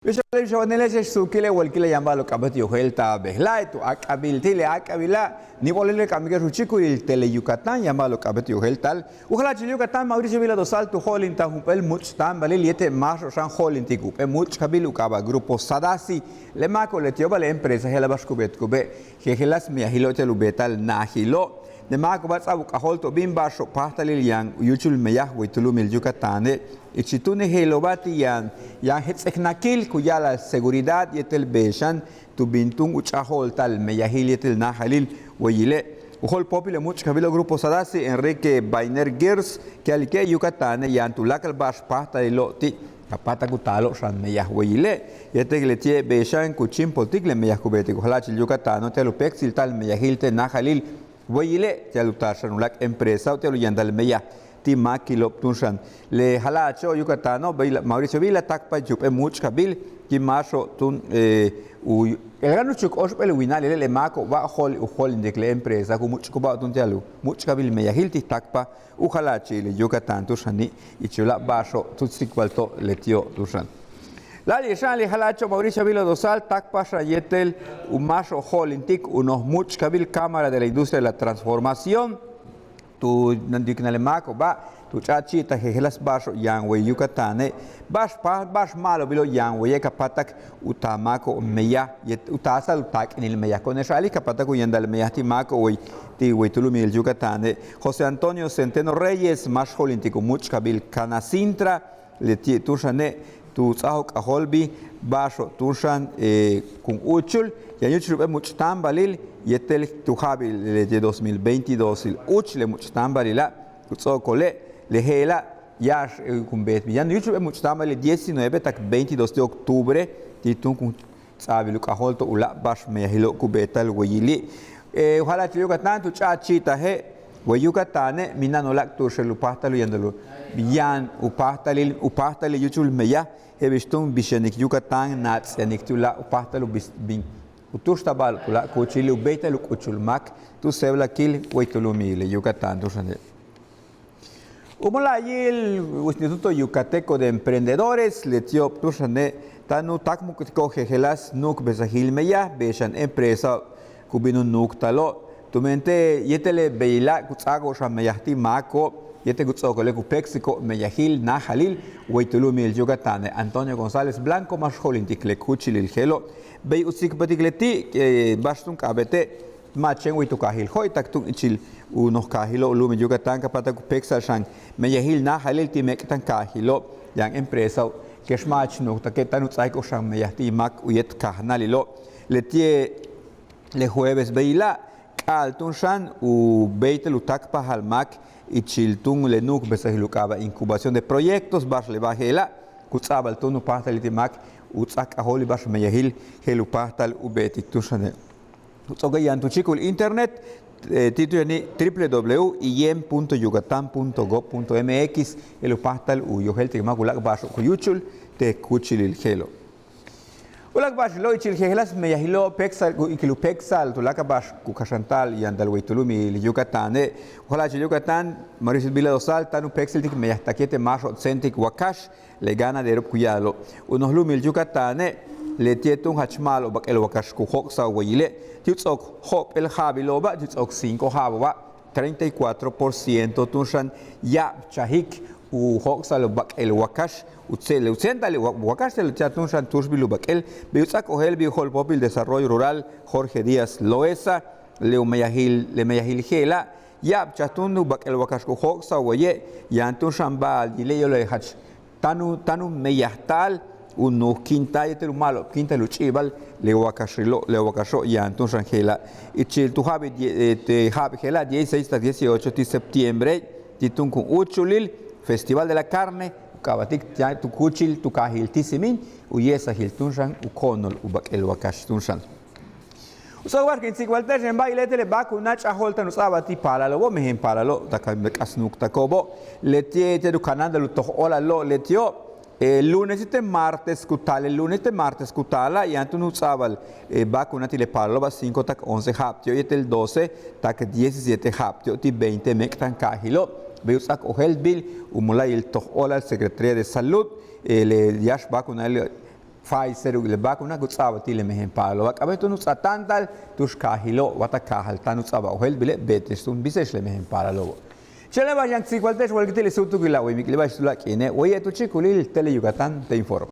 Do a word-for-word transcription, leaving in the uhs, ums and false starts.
Bix a wa'ale' bix a wa'ale' je'ex suukile' walkile' yaan ba'alo'ob k'a'abéet u yojéelta'al bejla'e' tu áak'abil ti' le áak'abila' níib óolale' k k'amik u chíikul Tele Yucatán yaan ba'alo'ob k'a'abéet u yojéelta'al u jala'achil Yucatán Mauricio Vila Dosal tu jo'olinta'al jump'éel múuch'táambalil yéetel máaxo'ob xan jo'olintik jump'éel múuch'kabil u k'aaba' Grupo Sadasi. Le máako'ob leti'oba' le empresa je'ela' ba'ax ku beetikube'e' jejeláas meyajilo'ob ti'al u beeta'al naajilo'. Le máako'oba' ts'a'ab u k'ajóolta'al u bin ba'axo'ob páajtalil yaan u yúuchul meyaj way tu lu'umil Yucatáne'. Ichil túun le je'elo'oba' ti' yaan yaan jets'eknakil ku ya'ala'al seguridad yéetel bey xan tu bin túun u ch'a'ajo'olta'al meyajil yéetel náajalil. Wayile' u jo'olpóopil le múuch'kabilo'ob Grupo Sadasi Enrique Bainer Gers ku ya'alike' Yucatáne' yaan tuláakal ba'ax páajtalilo'ob ti' ka páatak u taalo'ob xan meyaj. Wayile' yéetel leti'e' bey xan ku chíimpoltik le meyaj ku beetik u jala'achil Yucatáno' ti'al u péeksilta'al meyajil te' náajalil. Wayile' ti'al u taal xan uláak' empresao'ob ti'al u yantal meyaj ti' máakilo'ob túun xan le jala'acho'ob Yucatáno' bey Mauricio Vila táakpaj ich jump'éel múuch'kabil ti' máaxo'ob túun u el gano chuk óoxp'éel winalile' le máako'oba' jo'ol u jo'olintik le empresa ku múuch'kuba'ob túun ti'al u múuch'kabil meyajil ti' táakpaj u jala'achil Yucatán túun xani'. Ichil u láak' ba'axo'ob tu tsikbalto'ob leti'ob túun xan. Láayli' xan le jala'acho'ob Mauricio Vila Dosal táakpaj xan yéetel u máaxo'ob jo'olintik u noj múuch'kabil Cámara de la Industria de la Transformación tu yiknal le máako'oba' tu ch'a'achi'itaj jejeláas ba'axo'ob yaan way Yucatáne' ba'ax páaj ba'ax ma'alobilo'ob yaan waye' ka páatak u taal máako'ob meyaj yéet u taasa'al u taak'inil meyaj ko'one'ex a'alik ka páatak u yantal meyaj ti' máako'ob way ti' way tu lu'umil Yucatáne'. José Antonio Centeno Reyes máax jo'olintik u múuch'kabil Canacintra leti' túun xane' tu ts'áaj u k'ajóoltbil ba'axo'ob túun xan kun úuchul yaan yúuchul jump'éel múuch'táambalil yéetel tu ja'abil le dos mil veintidós il úuch le múuch'táambalila' ku ts'o'okole' le je'ela' yáax kun beetbil yaan yúuchul jump'éel múuch'táambalil diecinueve tak veintidós de octubre ti' túun kun ts'a'abil u k'ajóolta'al u láak' ba'ax meyajilo'ob ku beeta'al wayili'. U jala'achil Yucatán tu ch'a'achi'itaje' way Yucatáne' mina'an uláak' tu'uxel u páajtal u yantal u yaan u páajtalil u páajtalil yúuchul meyaj je'el bix túun bix yanik Yucatán naats'i yanik ti' uláak' u páajtal u bis bin u túuxta'al ba'al uláak' kúuchilil u béeytal u k'uchul máak tu séeblakil way tu lu'umil Yucatán túun xane'. U mola'ayil Instituto Yucateco de Emprendedores leti'ob túun xane' táan u táakmuk'tiko'ob jejeláas nu'ukbesajil meyaj bey xan empresao'ob ku bin u nuuktalo'ob tumen te' yéetel le beyla' ku ts'a'ako'ob xan meyaj ti' máako'ob yéetel ku ts'o'okole' ku péeksiko'ob meyajil náajalil way tu lu'umil Yucatáne'. Antonio González Blanco máax jo'olintik le kúuchilil je'elo' bey u tsikbaltik leti' ba'ax túun k'a'abéete' ma' chéen way tu kaajil jo'oy tak túun ichil u noj kaajilo'ob u lu'umil Yucatán ka páatak u péeksa'al xan meyajil náajalil ti' méek'tankaajilo' yaan empresao'ob kex ma' jach nuuktake' táan u ts'áaiko'ob xan meyaj ti' máak u yéet kajnáalilo'. Leti'e' le jueves beyla' k'a'al túun xan u béeytal u táakpajal máak ichil túun le nu'ukbesajil u k'aaba' incubación de proyectos ba'ax le ba'al je'ela' ku ts'a'abal túun u páajtalil ti' máak u ts'áaj k'ajóolil ba'ax meyajil je'el u páajtal u beetik túun xane'. U ts'o'oke' yaan tu chíikul internet ti' tu yaani www iyem punto yucatan punto gov punto mx je'el u páajtal u yojéeltik máak uláak' ba'axo'ob ku yúuchul te' kúuchilil je'elo'. Uláak' ba'axilo'ob ichil jejeláas meyajilo'ob péeksa'al ku ikil u péeksa'al tuláakal ba'ax ku kaxanta'al yantal way tu lu'umil Yucatáne'. U jala'achil Yucatán Mauricio Vila Dosal táan u péeksiltik meyajtak yéetel máaxo'ob tséentik wakax le ganaderob ku ya'alo'ob u noj lu'umil Yucatáne' leti'e' túun jach ma'alob bak'el wakax ku jóok'sa'al wayile' ti' u ts'o'ok jo'op'éel ja'abilo'oba' ti' u ts'o'ok cinco ja'abo'oba' treinta y cuatro por ciento túun xan ya'abchajik u jóok'sa'al bak'el wakax u tséen u tséenta'al wakax te' leti'e' túun xan túuxbil u bak'el bey u ts'áak ojéeltbil u jo'olpóopil desarrollo rural Jorge Díaz Loesa le u meyajil le meyajil je'ela' ya'abchaj túun u bak'el wakax ku jóok'sa'al waye' yaan túun xan ba'al yile' yo'olal jach táan u táan u meyajta'al u nuujkinta'al yéetel u ma'alobkinta'al u ch'i'ibal le wakaxilo' le wakaxo' yaan túun xan je'ela' ichil tu ja'abil ja'ab je'ela' dieciséis tak dieciocho ti' septiembre ti' túun kun úuchulil Festival de la Carne u k'aaba'tik tu kúuchil tu kaajil Tizimín u ye'esajil túun xan u ko'onol u bak'el wakax túun xan. U ts'o'ok ba'ax kin tsikbal te'ex ba'ale' yéetel le ba'ax ku náach ch'a'ajo'olta'al u ts'a'abal ti' paalalo'obo' mejen paalalo' tak k'as nuuktako'obo' leti'e' yéetel u kanáanta'al u toj óolalo' leti'o' lunes yéetel martes ku taal le lunes yéetel martes ku taala' yaan túun u ts'a'abal ba'ax ku náach ti' le paalalo'oba' cinco tak once ja'ab ti'o' yéetel doce tak diecisiete ja'ab ti'o' ti' veinte méek'tankaajilo' bey u ts'áak ojéeltbil u mola'ayil toj óolal Secretaría de Salud le yáax ba'ax ku náach Pfizer u le vacuna ku ts'a'abal ti' le mejen paalalo'oba', k'a'abéet túun u ts'a' táantal tu'ux kaajilo', wa ta kaajal táan u ts'a'abal ojéelt bile' beete'ex túun, bíse'ex le mejen paalalo'obo'. Chéen le ba'ax yaan k tsikbalte'ex waliki' ti' le súutukil a wey mik'il ba'ax tuláakal k'iine', waye' tu chíikulil Tele Yucatán te informa.